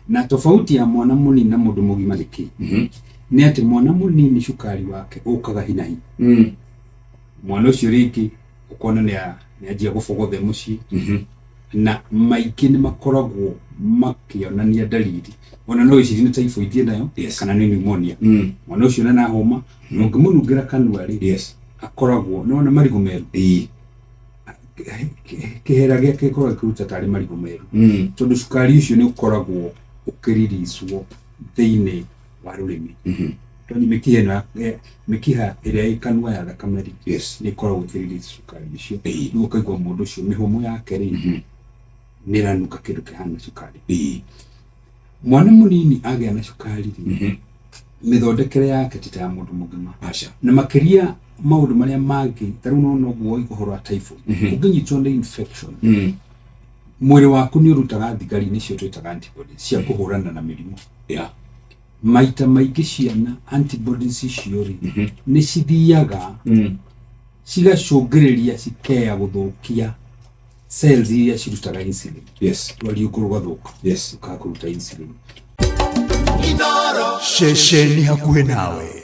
Na tofauti ya mwana mũnini na mũndũ mũgima nĩ kĩ? Nĩ atĩ mwana mũnini cukari wake ũkaga hinahi. Mwana ũcio rĩngĩ ũkona nĩ anjia gũbogothe mũciĩ. Na maingĩ nĩ makoragwo makĩonania ndariri ona no wĩcirie nĩ typhoid ĩnayo kana nĩ pneumonia. Mwana ũcio na homa na ũngĩmũnungĩra kanua rĩ, akoragwo nĩ wona marigũ meru, kĩhera gĩake gĩkoragwo gĩkĩruta tarĩ marigũ meru, tondũ cukari ũcio nĩ ũkoragwo ũkĩriricwo thĩinĩ wa rũrĩmĩ, tondũ mĩkiha ĩno mĩkiha ĩrĩa ĩ kanua ya thakame rĩ, nĩ ĩkoragwo ĩkĩririca cukari ũcio. Rĩu ũkaigua mũndũ ũcio mĩhũmũ yake rĩ, nĩ ĩranunga kĩndũ kĩhana cukari. Mwana mũnini agĩa na cukari rĩ, mĩthondekere yake ti ta ya mũndũ mũgima. Aca. Na makĩria maũndũ marĩa mangĩ, ta rĩu nona ũguo woiga ũhoro wa typhoid, ũngĩnyitwo nĩ infection, mwĩrĩ waku nĩ ũrutaga thigari, nĩcio twĩtaga antibodies, cia kũhũrana na mĩrimũ. Maita maingĩ ciana, antibodies icio rĩ, nĩ cithiaga cigacũngĩrĩria cikeya gũthũkia cells iria cirutaga insulin. Rwariũngũ rũgathũka, rũkaga kũruta insulin. Ceceni hakuhĩ nawe.